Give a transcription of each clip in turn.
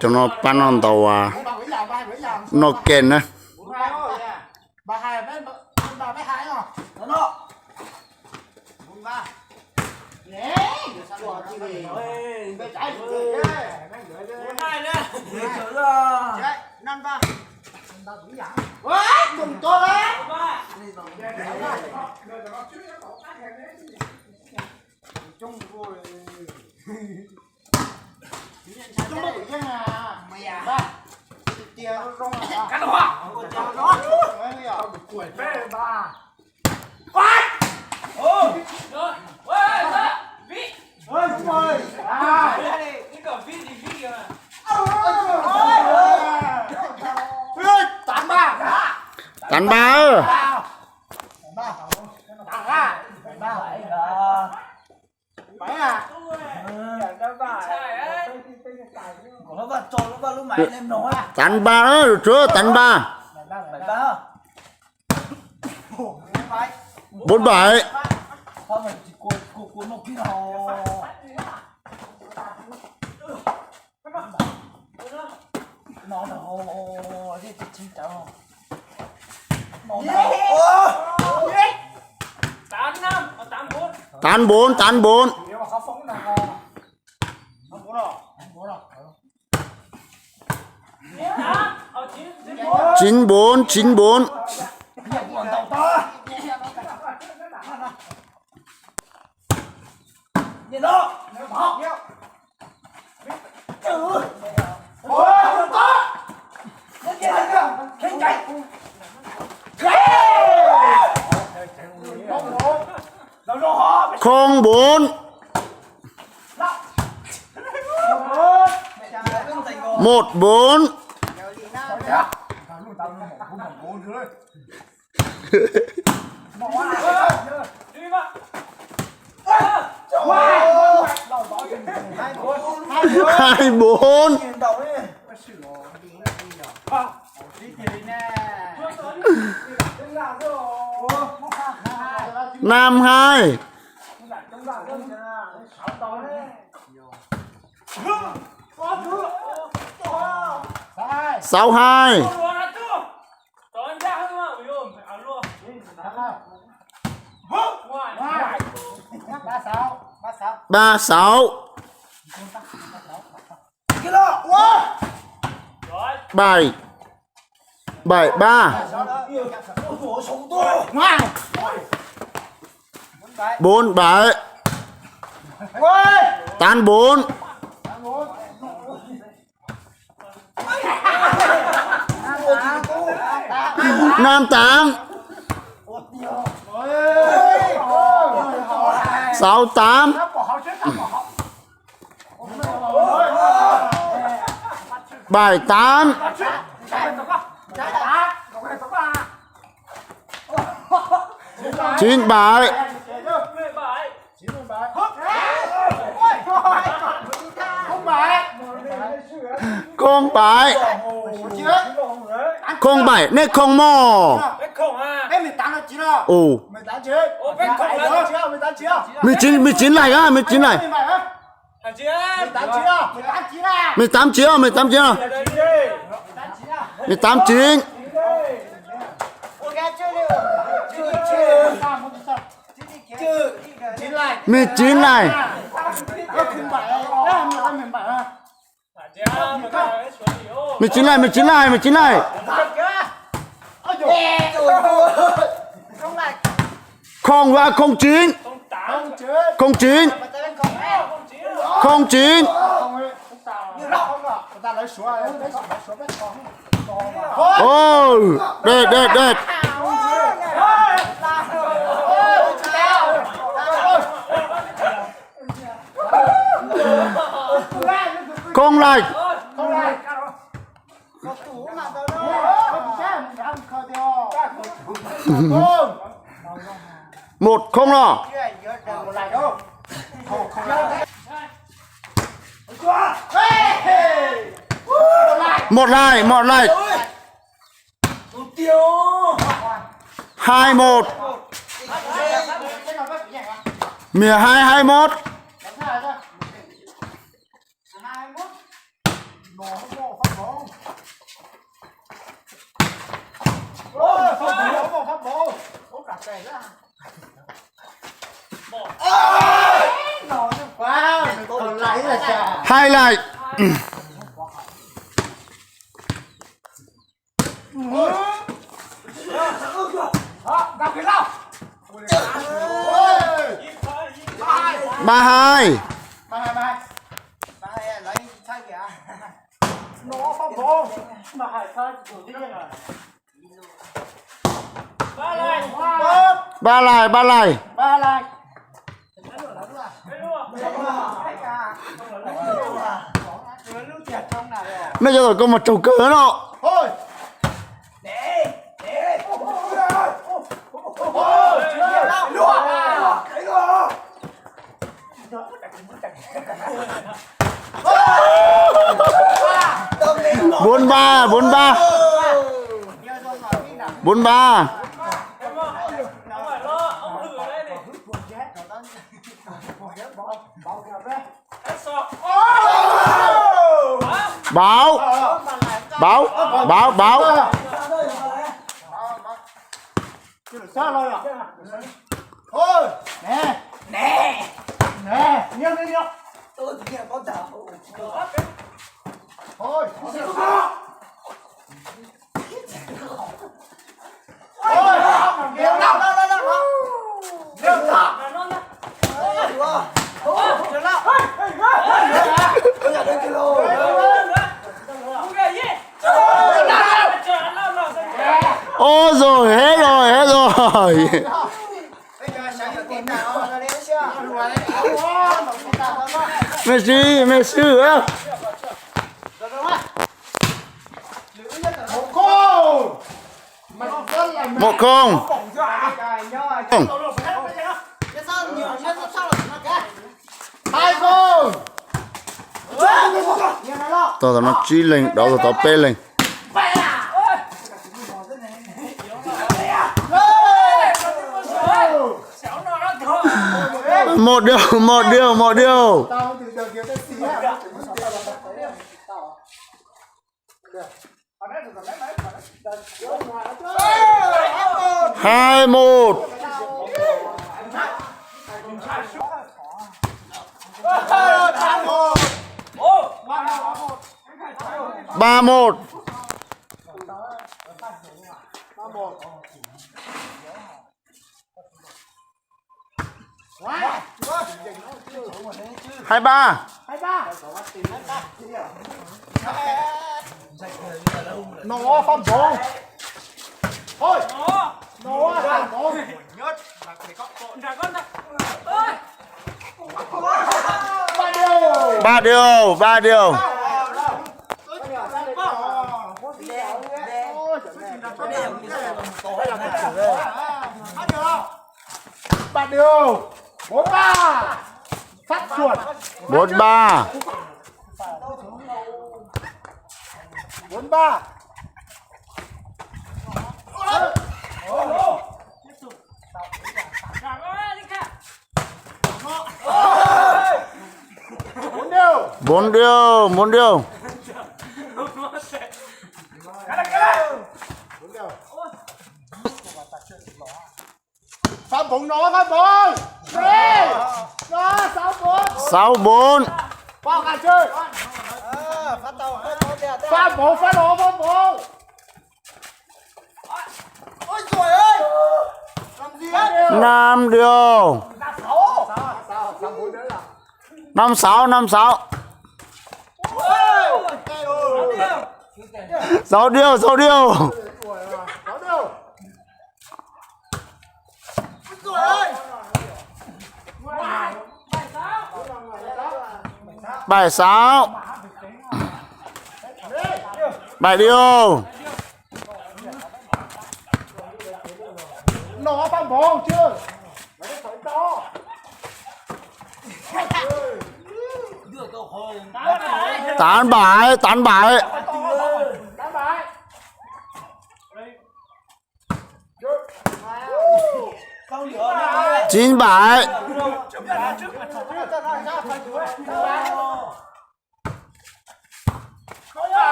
Cov no pab noj ntau, noj kem na. Tám ba. Tám ba đó, được chưa? Tám ba. Bốn bảy. Tám bốn, tám bốn. Chín bốn, chín bốn. Không bốn. Một bốn. Hai bốn. Năm hai. Sáu hai. Ba sáu. Bảy. Bảy ba. Bốn bảy. Tám bốn. Năm tám. Sáu tám. Bảy tám. Chín bảy. Không bảy. Không bảy, neb không mog. Ù. Mười chín, mười chín lầy á, mười chín lầy. Mười tám chín, mười tám chín. Mười tám chín. Mười chín này. Mười chín này, mười chín này, mười chín này. Không và không chín. Không chín. Không chín. Ồ, đẹp, đẹp, đẹp. Không lệch. Một không lo. Một hai, một hai. Hai một. Mười hai hai mốt. Hais lais. Ba hai. Ba lais, ba lais. Nej cov tom koj mas tsaug kawg no. Bốn ba, bốn ba. Bốn ba. Báo. Báo, báo, báo. Ôi rồi, hết rồi, hết rồi. Messi, Messi. Một không. Tau tau no tsib leeg, dov tau tau peb leeg. Một điều, một điều, một điều. Hai một. Ba một. Hai ba. Ba điều, ba điều. Ba điều. Bốn ba. Phát chuột. Bốn ba. Bốn ba. Bốn điều. Bốn điều, bốn điều. Phá bóng nó, phá bóng. Ê, nó sáu bốn. Sáu bốn. Bao cả chơi. Phá bóng, phá nó, phá bóng. Ôi giời ơi. Làm gì đấy? Năm điều. Năm sáu, năm sáu. Sáu điều, sáu điều. Bảy sáu. Bảy điều. Nó pha bóng chứ. Tám bảy, tám bảy. Chín bảy.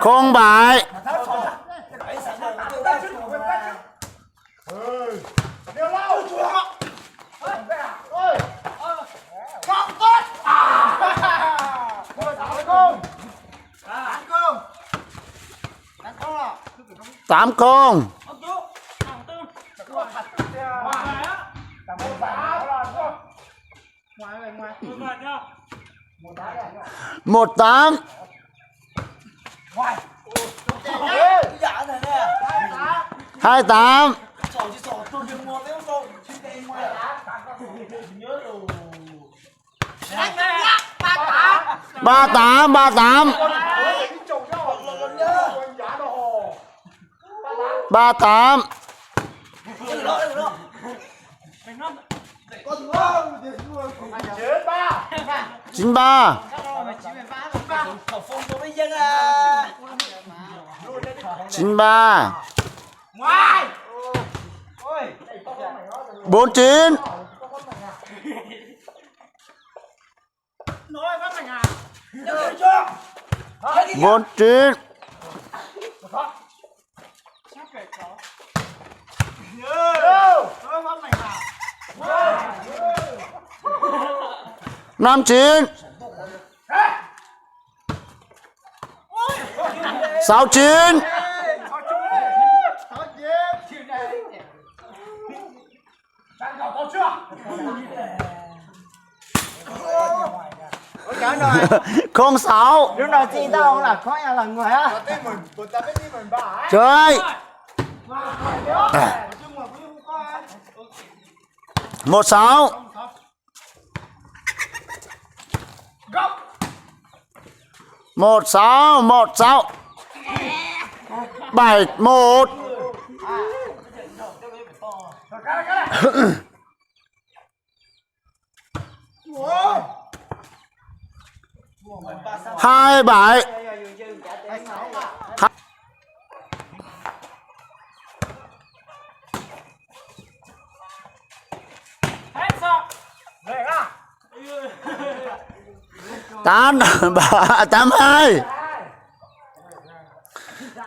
Không bảy. Tám không. Một tám. Hai tám. Ba tám, ba tám. Ba tám. Chín ba. Chín ba. Bốn chín. Bốn chín. Năm chín. Sáu chín. Không sáu. Lub no txi tau los khob los nguag. Chơi. Một sáu. Một sáu, một sáu. Bảy một. Hai bảy. Tám, tám hai.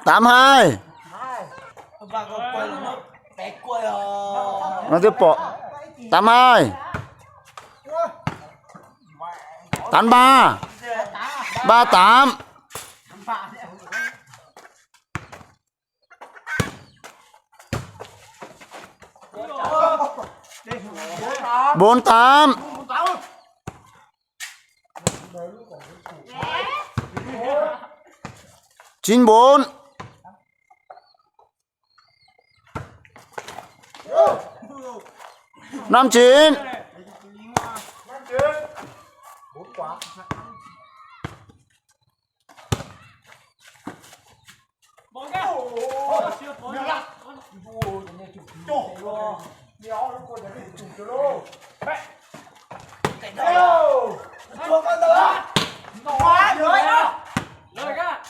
Tám hai. Nó tiếp tục. Tám hai. Tám ba. Ba tám. Bốn tám. Chín bốn. Năm chín.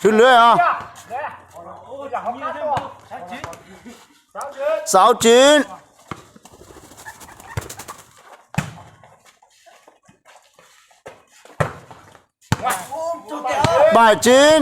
Xwb lưới hả? Sáu chín. Bảy chín.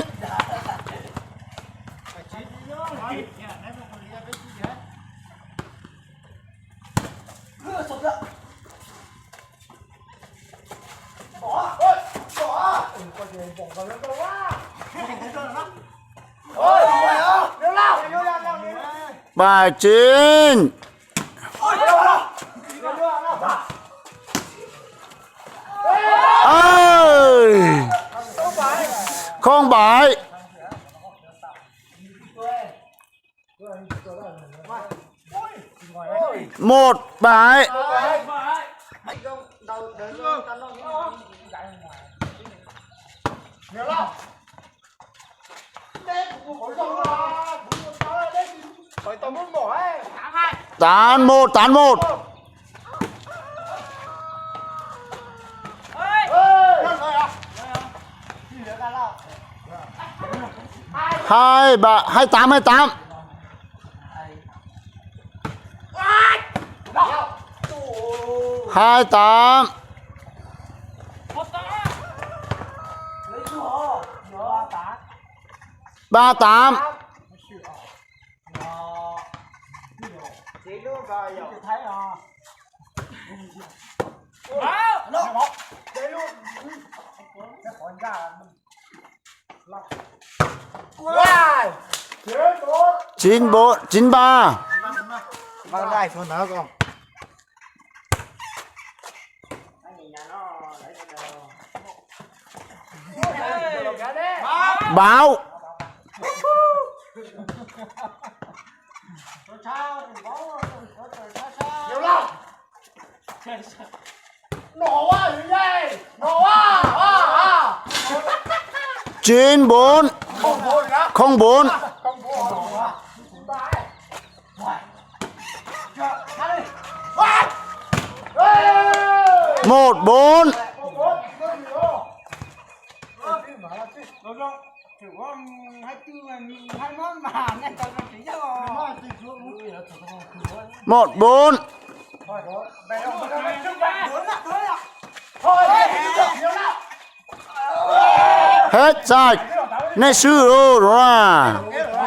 Bảy chín. Ơi. Không bảy. Một bảy. Tám một, tám một. Hai ba, hai tám, hai tám. Hai tám. Ba tám. Chín bốn, chín ba. Báo. Chín bốn, không bốn. Một bốn. Một bốn. Hết sạch. Nej swb lawm na.